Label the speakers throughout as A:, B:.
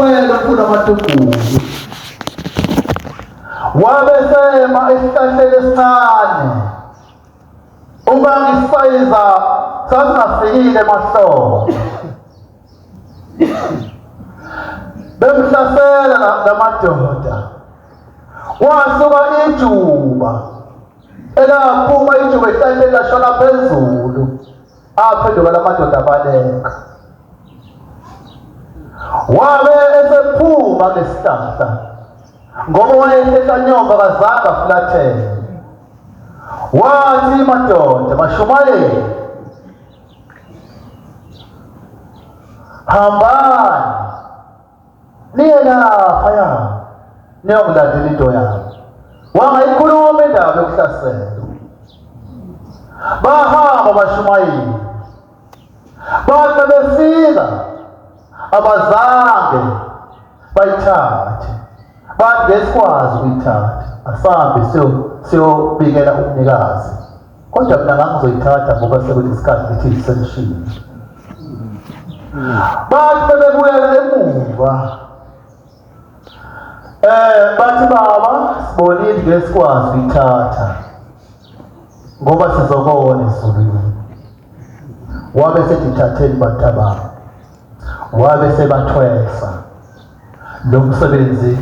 A: Uwele umfula amaTugulu. Wabe sema esihlahleni esincane. Uma ngisayiza sasingafikile emahlombe. Bemhlasela lamadoda. Wasuka ijuba elaphuma ijuba esihlahleni lashona phezulu. Aphenduka lamadoda abaleka. Wabe esephuma ngesihlahla ngoba wayehlehla nyoka kazange afulathele. Wathi madoda bashumayeli hambani niye laphaya niyongilandela into yami. Wangayikhuluma indaba yokuhlasela. Bahamba bashumayeli bathi befika abazange bayithathe bathi ngesikwazi ukuyithatha asambe siyobikela umnikazi kodwa mina ngangizoyithatha ngoba sekunesikhathi ngithi senishile bathi bebebuyela emuva bathi baba sibonile ngesikwazi ukuyithatha ngoba sizobona ezulwini wabe sethi thatheni bantabami wabe sebathwesa lo msebenzi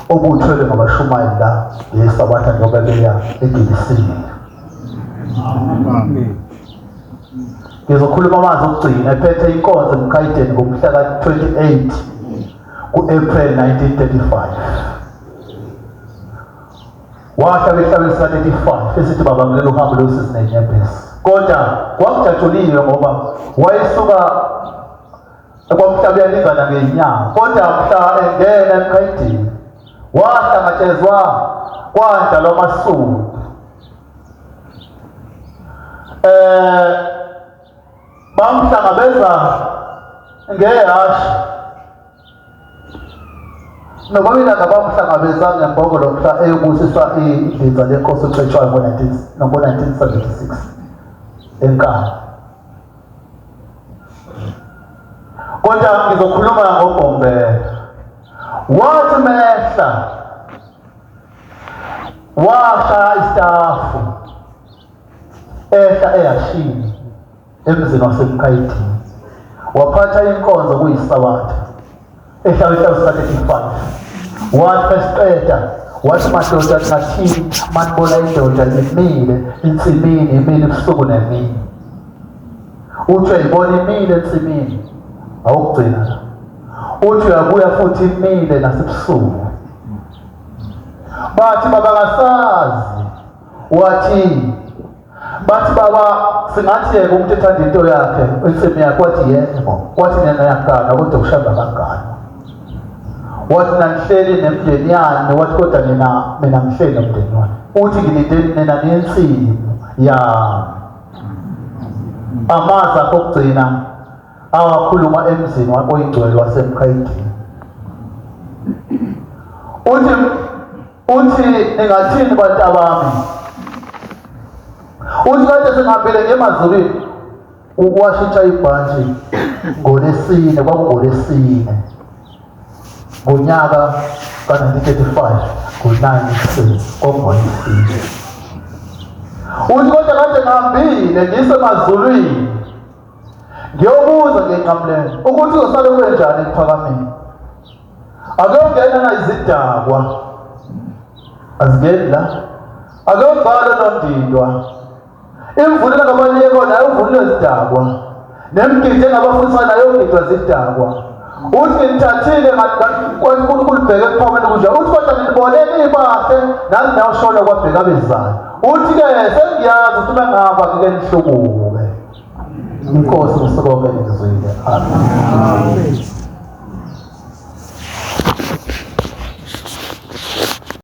A: obuthwele ngabashumayeli la ngesabatha njengoba beya eGilisini.
B: Amen.
A: Ngizokhuluma amazwi okugcina ephethe inkonzo eMkhayideni ngomhla ka-28 ku-April 1935. Wahlaba ehlabeni sika-35 esithi baba ngilelo hambo losizi nenyembezi. Kodwa kwakujatshuliwe ngoba wayesuka kwamhlaba uyalingana ngenyanga kodwa mhla engena emkhayidini wahlangatshezwa kwandla lwamasundu bamhlangabeza ngehhashi nobabili bamhlangabeza ngembongolo mhla eyobusiswa idliza lenkosi uCetshwayo ngo-1976 eNkandla. Kodwa ngizokhuluma ngoBhombela. Wathi mehla washaya isitafu ehla eyashini emzini wasemkhayithini waphatha inkonzo kuyisabatha ehlala ihlala sika-35 wathi mesiqeda wathi madoda ngathini manibona indoda imile ensimini imile ubusuku nemini uthi uyayibona imile ensimini awukugcina la uthi uyabuya futhi imile nasebusuku bathi baba kasazi wathi bathi baba singathi yeke umuntu ethanda into yakhe insimi yakhe wathi yebo wathi nena yagana kodwa ushamba kangana wathi nanihleli nemndeni yani wathi kodwa nina mina ngihleli nomndeni wami uthi ngilinde nina nensimu yami amazwi akho okugcina awakhuluma emzini oyingcwele wasemkhayidini uthi uthi ningathini bantabami uthi kade sengihambile ngemazulwini ukwashintsha ibhantshi ngolesine kwakungolesine ngonyaka ka-1935 ngo-9 ekuseni kwakungolesine uthi kodwa kade ngihambile ngisemazulwini ngiyobuza ngenqamulelo ukuthi uzosale kwenjani ekuphakameni akuyongena na izidakwa azingeni la akuyobhala nondindwa imvunulo ngabaliyeko nayo uvunulwe zidakwa nemgidi engabafundisa nayo ugidwa zidakwa uthi ngithathile uNkulunkulu bheke ekuphakameni kunjalo uthi kodwa nginibone nibahle nani nawushona kwabheka abezayo uthi-ke sengiyazi ukuthi uma ngihamba ngike nihlubuke inkosi usukonke ngizwile amen.